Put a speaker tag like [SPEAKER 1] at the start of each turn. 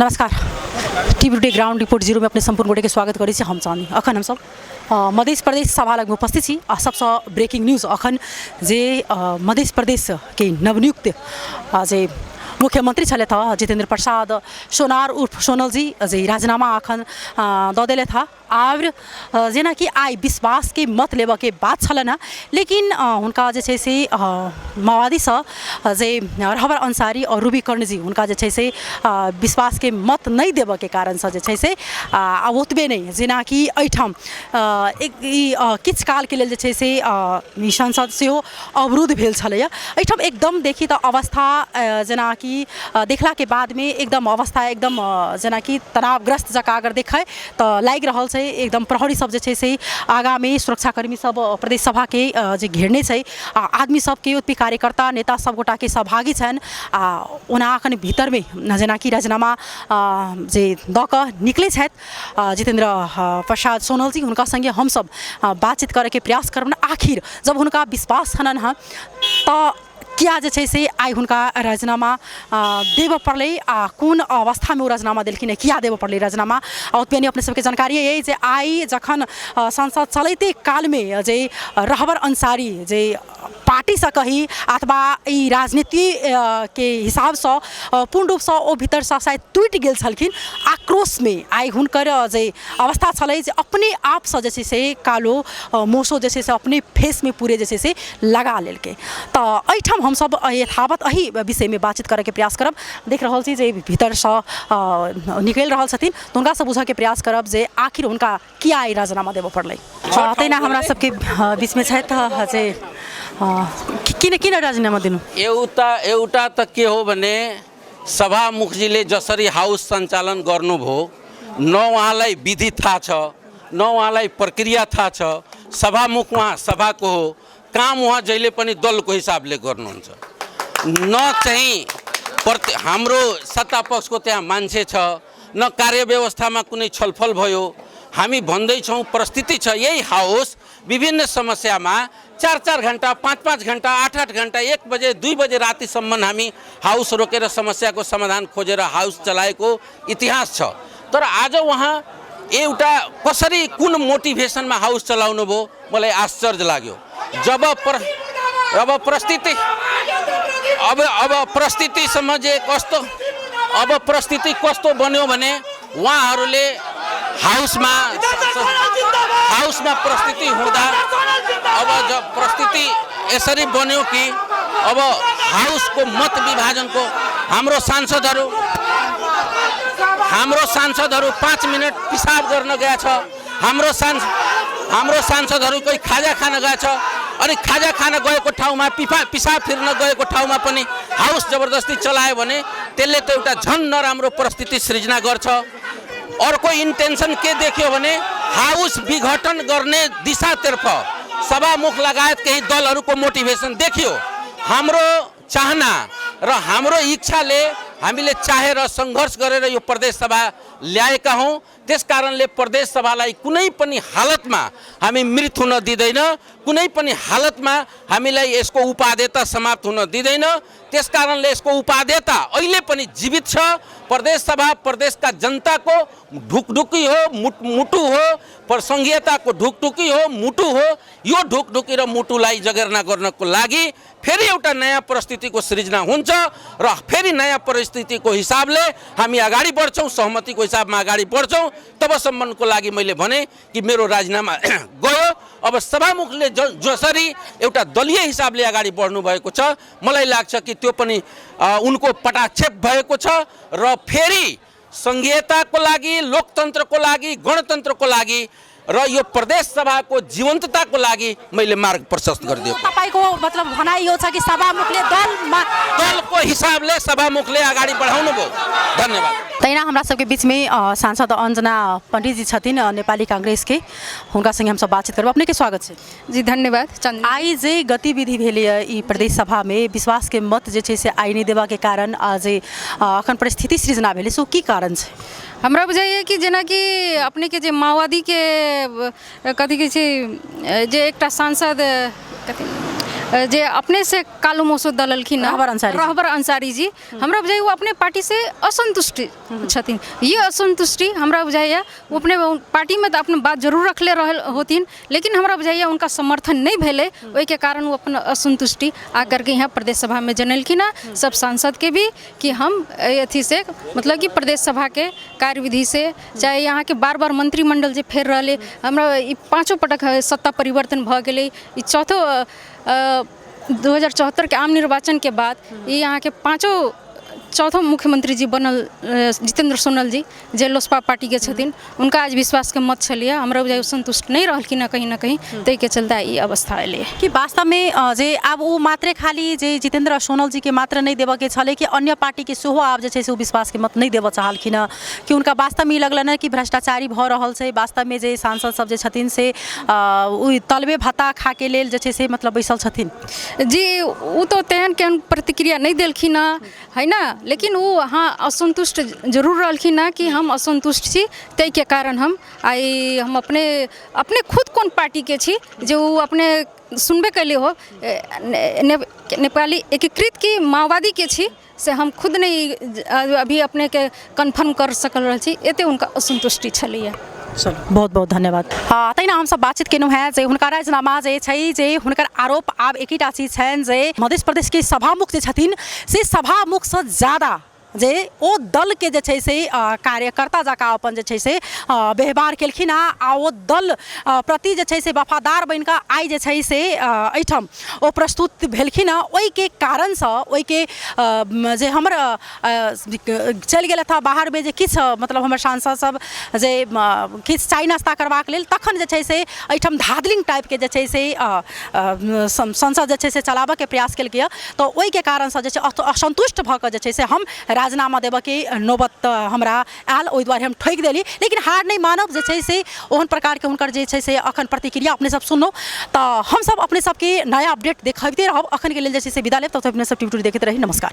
[SPEAKER 1] नमस्कार, TV today ground report जीरोमे अपने सम्पूर्ण गोटेके स्वागत करै छी। हम चाँदी अखन हमसब मध्य प्रदेश सभा लगमे उपस्थित छी आ सबसँ ब्रेकिंग न्यूज अखन जे मध्य प्रदेशके नवनियुक्त जे मुख्यमंत्री छलथि हँ जितेंद्र प्रसाद सोनार उर्फ सोनल जी जे राजीनामा अखन दऽ देलथि हँ। आओर जेनाकि आइ विश्वासके मत लेबऽके बात छलनि हँ, लेकिन हुनका जे छै से माओवादीसँ जे रहबर अन्सारी आओर रूबी कर्णजी हुनका जे छै से विश्वासके मत नहि देबऽके कारणसँ जे छै से आ ओतबे नहि, जेनाकि एहिठाम एक ई किछु कालके लेल जे छै से ई संसद सेहो अवरुद्ध भेल छलैए। एहिठाम एकदम देखी तऽ अवस्था जेनाकि देखलाके बादमे एकदम अवस्था एकदम जेनाकि तनावग्रस्त जकाँ अगर देखै तऽ लागि रहल छै। एकदम प्रहरी सब जे छै से आगाँमे सुरक्षाकर्मी सब प्रदेश सभाके जे घेरने छै आ आदमी सबके ओतबे कार्यकर्ता नेता सब गोटाके सहभागी छनि। आ ओना एखन भीतरमे जेनाकि राजीनामा जे दऽ कऽ निकलै छथि जितेन्द्र प्रसाद सोनल जी, हुनका सङ्गे हमसब बातचीत करैके प्रयास करबनि। आखिर जब हुनका विश्वास छलनि हँ तऽ किया जे छै से आइ हुनका राजीनामा देबऽ पड़लै आ कोन अवस्थामे ओ राजीनामा देलखिन हँ, किया देबऽ पड़लै राजीनामा? आ ओतबे नहि, अपने सबके जानकारी अइ जे आइ जखन संसद चलैते कालमे जे रहबर अन्सारी जे पार्टीसँ कही अथवा ई राजनीति के हिसाबसँ पूर्ण रूपसँ ओ भीतरसँ शायद टूटि गेल छलखिन। आक्रोशमे आइ हुनकर जे अवस्था छलै जे अपने आपसँ जे छै से कालो मोसो जे छै से अपने फेसमे पूरे जे छै से लगा लेलकै। तऽ एहिठाम हमसब यथावत एहि विषयमे बातचीत करैके प्रयास करब। देख रहल छी जे भीतरसँ निकलि रहल छथिन तऽ हुनकासँ बुझऽके प्रयास करब जे आखिर हुनका किया ई राजीनामा देबऽ पड़लै। तहिना हमरा सबके बीचमे छथि जे किन किन राजीनामा दिनु?
[SPEAKER 2] एउटा एउटा त के हो भने सभामुखजीले जसरी हाउस सञ्चालन गर्नुभयो, न उहाँलाई विधि थाहा छ, न उहाँलाई प्रक्रिया थाहा छ। सभामुख उहाँ सभाको हो, काम उहाँ जहिले पनि दलको हिसाबले गर्नुहुन्छ। न चाहिँ प्रति हाम्रो सत्ता पक्षको त्यहाँ मान्छे छ, न कार्यव्यवस्थामा कुनै छलफल भयो। हामी भन्दैछौँ परिस्थिति छ, यही हाउस विभिन्न समस्यामा 4-4 घन्टा, 5-5 घन्टा, 8-8 घन्टा, 1 बजे 2 बजे रातिसम्म हामी हाउस रोकेर समस्याको समाधान खोजेर हाउस चलाएको इतिहास छ। तर आज उहाँ एउटा कसरी कुन मोटिभेसनमा हाउस चलाउनु भयो मलाई आश्चर्य लाग्यो। जब पर अब परिस्थिति अब अब परिस्थिति समझे कस्तो, अब परिस्थिति कस्तो बन्यो भने उहाँहरूले हाउसमा हाउसमा परिस्थिति हुँदा अब जब परिस्थिति यसरी बन्यो कि अब हाउसको मत विभाजनको हाम्रो सांसदहरू 5 मिनट पिसाब गर्न गएछ, हाम्रो सांसदहरू कोही खाजा खान गएछ, अनि खाजा खान गएको ठाउँमा पिसाब फिर्न गएको ठाउँमा पनि हाउस जबरजस्ती चलायो भने त्यसले त एउटा झन् नराम्रो परिस्थिति सृजना गर्छ। अर्को इन्टेन्सन के देखियो भने हाउस विघटन गर्ने दिशातर्फ सभामुख लगायत केही दलहरूको मोटिभेसन देखियो। हाम्रो चाहना र हाम्रो इच्छाले हामीले चाहेर सङ्घर्ष गरेर यो प्रदेश सभा ल्याएका हौँ। त्यस कारणले प्रदेश सभालाई कुनै पनि हालतमा हामी मृत हुन दिँदैन, कुनै पनि हालतमा हामीलाई यसको उपादेयता समाप्त हुन दिँदैन। त्यस कारणले यसको उपादेयता अहिले पनि जीवित छ। प्रदेश सभा प्रदेशका जनताको ढुकढुकी हो, मुटु हो, सङ्घीयताको ढुकढुकी हो, मुटु हो। यो ढुकढुकी र मुटुलाई जगेर्ना गर्नको लागि फेरि एउटा नयाँ परिस्थितिको सृजना हुन्छ र फेरि नयाँ परिस्थितिको हिसाबले हामी अगाडि बढ्छौँ, सहमतिको हिसाबमा अगाडि बढ्छौँ। तबसम्मको लागि मैले भने कि मेरो राजीनामा गयो। अब सभामुखले जसरी एउटा दलीय हिसाबले अगाडि बढ्नु भएको छ, मलाई लाग्छ कि त्यो पनि उनको पटाक्षेप भएको छ र फेरि सङ्घीयताको लागि, लोकतन्त्रको लागि, गणतन्त्रको लागि र यो प्रदेश सभाको जीवन्तताको लागि मैले मार्ग प्रशस्त गरिदिएको।
[SPEAKER 1] तपाईँको मतलब भनाइ यो छ कि सभामुखले
[SPEAKER 2] दलको हिसाबले सभामुखले अगाडि बढाउनु भयो। धन्यवाद।
[SPEAKER 1] तहिना हमरा सबके बीचमे सांसद अंजना पंडित जी छथिन नेपाली कांग्रेसके, हुनका संगे हमसब बातचीत करब। अपनेके स्वागत छै।
[SPEAKER 3] जी धन्यवाद। चंद
[SPEAKER 1] आइ जे गतिविधि भेलैए ई प्रदेश सभामे विश्वासके मत जे छै से आइ नहि देबाके कारण जे अखन परिस्थिति सृजना भेलै, से ओ की कारण छै?
[SPEAKER 3] हमरा बुझाइए कि जेनाकि अपनेके जे माओवादीके कथी कहै छै जे एकटा सांसद कथी जे अपने से कालू मौसो दललखिन हँ,
[SPEAKER 1] रहबर अंसारी जी।
[SPEAKER 3] रहबर अंसारी जी, हमरा बुझाइए ओ अपने पार्टी से असंतुष्ट छथिन। ये असंतुष्टि हमरा बुझाइए ओ अपने पार्टीमे तऽ अपन बात जरूर रखले रहल होथिन, लेकिन हमरा बुझाइए हुनका समर्थन नहि भेलै, ओहिके कारण ओ अपन असंतुष्टि आ करके यहाँ प्रदेश सभामे जनेलखिन हँ सब सांसदके भी कि हम एहि अथी से, मतलब कि प्रदेश सभाके कार्यविधि से, चाहे यहाँके बार बार मंत्रिमंडल जे फेर रहलै, हमरा ई पाँचो पटक सत्ता परिवर्तन भऽ गेलै। ई चौथो 2074के आम निर्वाचनके बाद ई अहाँके पाँचो चौथो मुख्यमंत्री जी बनल जितेंद्र सोनल जी, जे लोसपा पार्टीके छथिन, हुनका आज विश्वासके मत छलैए। हमरा बुझाइए संतुष्ट नहि रहलखिन हँ कहीं ना कहीं, ताहिके चलते ई अवस्था एलै।
[SPEAKER 1] कि वास्तवमे जे आब ओ मात्रे खाली जे जितेंद्र सोनल जीके मात्र नहि देबऽके छलै कि अन्य पार्टीके सेहो आब जे छै से ओ विश्वासके मत नहि देबऽ चाहलखिन हँ? कि हुनका वास्तवमे ई लगलनि हँ कि भ्रष्टाचारी भऽ रहल छै, वास्तवमे जे सांसद सब जे छथिन से ओहि तलबे भत्ता खाके लेल जे छै से मतलब बैसल छथिन?
[SPEAKER 3] जी, ओ तऽ तेहन केहन प्रतिक्रिया नहि देलखिन हँ, है ना, लेकिन ओ हाँ असन्तुष्ट जरूर रहलखिन हँ कि हम असन्तुष्ट छी, ताहिके कारण हम आइ हम अपने अपने खुद कोन पार्टीके छी, जे ओ अपने सुनबे कैले हो, नेपाली एकीकृत की माओवादीके छी से हम खुद नहि अभी अपनेके कन्फर्म कर सकल रहल छी। एते हुनका असन्तुष्टि छलैए।
[SPEAKER 1] चलू, बहुत बहुत धन्यवाद। तहिना हमसब बातचीत केलहुँ हेँ जे हुनका राजीनामा जे छै, जे हुनकर आरोप आब एकेटा चीज छनि जे मध्य प्रदेशके सभामुख जे छथिन से सभामुखसँ ज्यादा जे ओ दलके जे छै से कार्यकर्ता जकाँ अपन जे छै से व्यवहार केलखिन हँ, आ ओ दल प्रति जे छै से वफादार बनि कऽ आइ जे छै से एहिठाम ओ प्रस्तुत भेलखिन हँ। ओहिके कारणसँ ओहिके जे हमर चलि गेलथि हँ बाहरमे, जे किछु मतलब हमर सांसद सब जे किछु चाय नाश्ता करबाक लेल, तखन जे छै से एहिठाम धाँधलिंग टाइपके जे छै से संसद जे छै से चलाबऽके प्रयास केलकै हँ, तऽ ओहिके कारणसँ जे छै असन्तुष्ट भऽ कऽ जे छै से हम राजीनामा देबऽके नौबत हमरा आयल, ओहि दुआरे हम ठोकि देली, लेकिन हार नहि मानब। जे छै से ओहन प्रकारके हुनकर जे छै से अखन प्रतिक्रिया अपने सब सुनलहुँ। तऽ हमसब अपने सबके नया अपडेट देखबिते रहब। अखनके लेल जे छै से विदा लेब, तब तक अपने सब टीवी टू देखैत रही। नमस्कार।